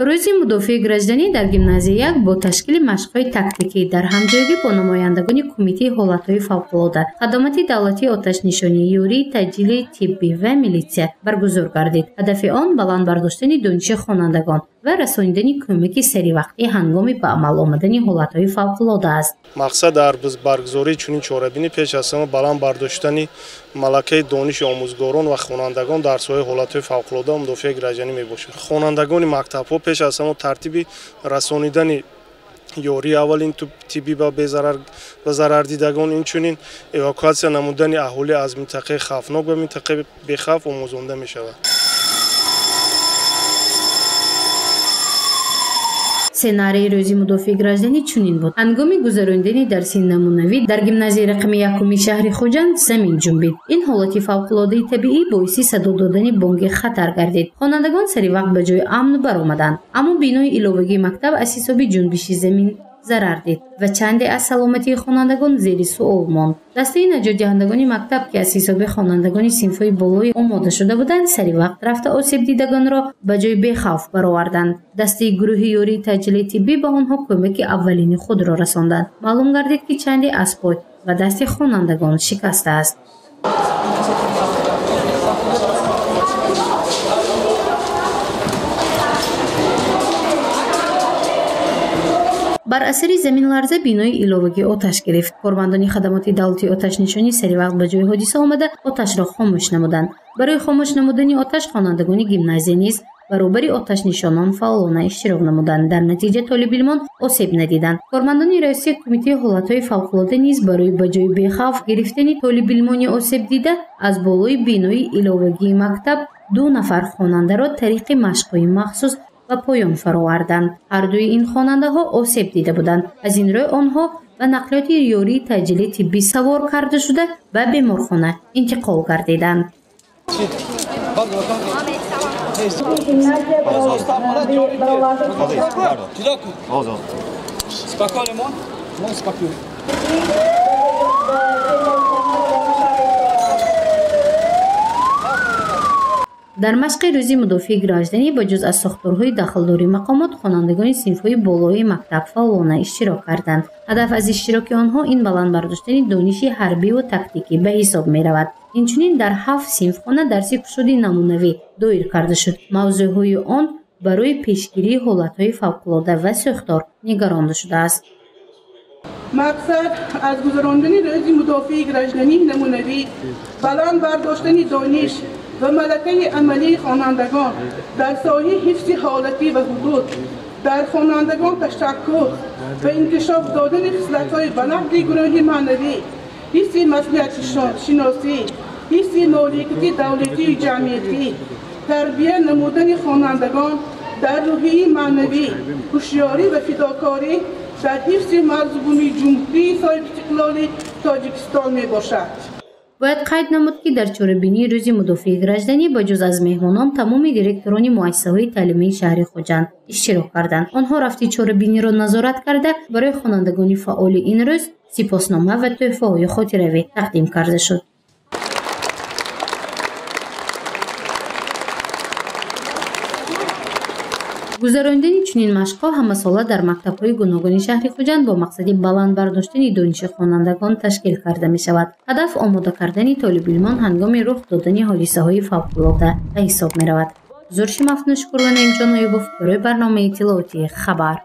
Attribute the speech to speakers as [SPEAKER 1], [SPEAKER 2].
[SPEAKER 1] Рӯзи мудофиаи гражданӣ дар гимназия 1 бо ташкили машқҳои тактикӣ дар ҳамҷойгӣ бо намояндагони Кумитаи ҳолатҳои фавқулода, хадамоти давлатии оташнишонӣ, ёрии таъҷилии тиббӣ ва милитсия баргузор гардид. Ҳадафи он баланд бардоштани дониши хонандагон ва расонидани кӯмаки саривақтӣ ҳангоми ба амал омадани ҳолатҳои фавқулода аст.
[SPEAKER 2] Мақсад дар баргузории чунин чорабинӣ пеш аз ҳама баланд бардоштани малакаи дониши омӯзгорон ва хонандагон дар соҳаи ҳолатҳои фавқулода ва мудофиаи гражданӣ мебошад. Хонандагони мактабҳо пеш аз ҳама тартиби расонидани ёрии аввалин тиббӣ ба зарардидагон, инчунин эвакуатсия намудани аҳолӣ аз минтақаи хавфнок ба минтақаи бехавф омӯзонда мешавад.
[SPEAKER 1] Сценарии рӯзи мудофиаи гражданӣ чунин буд. Ҳангоми гузаронидани дарси намунавӣ дар гимназияи рақами 1 шаҳри Хуҷанд замин ҷунбид. Ин ҳолати фавқулодаи табиӣ боиси садо додани бонги хатар гардид. Хонандагон саривақт ба ҷои амн баромаданд, аммо бинои иловагии мактаб аз ҳисоби ҷунбиши замин зарар дид ва чанде аз саломатии хонандагон зери суол монд. Дастаи наҷотдиҳандагони мактаб, ки аз ҳисоби хонандагони синфҳои болоӣ омода шуда буданд, саривақт рафта осебдидагонро ба ҷои бехавф бароварданд. Дастаи гурӯҳи ёрии таъҷилии тиббӣ ба онҳо кӯмаки аввалини худро расонданд. Маълум гардид, ки чанде аз пой ва дасти хонандагон шикастааст. Бар асари заминларза бинои иловагӣ оташ гирифт. Кормандони хадамоти давлатии оташнишонӣ саривақт ба ҷои ҳодиса омада оташро хомӯш намуданд. Барои хомӯш намудани оташ хонандагони гимназия низ баробари оташнишонон фаъолона иштирок намуданд. Дар натиҷа толибилмон осеб надиданд. Кормандони раёсати Кумитаи ҳолатҳои фавқулода низ барои ба ҷои бехавф гирифтани толибилмони осебдида аз болои бинои иловагии мактаб 2 нафар хонандаро тариқи машқҳои махсус ба поён фароварданд. Ҳардуи ин хонандаҳо осеб дида буданд. Аз ин рӯй онҳо ба нақлиёти ёрии таъҷилии тиббӣ савор карда шуда ба беморхона интиқол гардиданд. Дар машқи рӯзи мудофиаи гражданӣ ба ҷуз аз сохторҳои дахлдори мақомот, хонандагони синфҳои болои мактаб фаъолона иштирок карданд. Ҳадаф аз иштироки онҳо ин баланд бардоштани дониши ҳарбиву тактикӣ ба ҳисоб меравад. Инчунин дар 7 синфхона дарси кушоди намунавӣ доир карда шуд. Мавзӯъҳои он барои пешгирии ҳолатҳои фавқулода ва сӯхтор нигаронда шудааст.
[SPEAKER 3] Мақсад аз гузарондани рӯзи мудофиаи граждании намунавӣ баланд бардоштани дониш ва малакаи амалии хонандагон дар соҳаи ҳифзи ҳолатӣ ва ҳудуд, дар хонандагон ташаккур ва инкишоф додани хислатҳои баланди гурӯҳи маънавӣ, ҳифзи маслиҳатшиносӣ, ҳифзи моликияти давлатию ҷамъиятӣ, тарбия намудани хонандагон дар рӯҳияи маънавӣ, ҳушёрӣ ва фидокорӣ дар ҳифзи марзу буми Ҷумҳурии соҳибистиқлоли Тоҷикистон мебошад.
[SPEAKER 1] Бояд қайд намуд, ки дар чорабинии рӯзи мудофиаи гражданӣ ба ҷуз аз меҳмонон тамоми директорони муассисаҳои таълимии шаҳри Хуҷанд иштирок карданд. Онҳо рафти чорабиниро назорат карда, барои хонандагони фаъоли ин рӯз сипоснома ва тӯҳфаҳои хотиравӣ тақдим карда шуд. Гузарондани чунин машқҳо ҳамасола дар мактабҳои гуногуни шаҳри Хуҷанд бо мақсади баланд бардоштани дониши хонандагон ташкил карда мешавад. Ҳадаф омода кардани толибилмон ҳангоми рух додани ҳодисаҳои фавқулода ба ҳисоб меравад. Зурши Мафтуншукур ва Наимҷон Оюбов барои барномаи иттилоотии Хабар.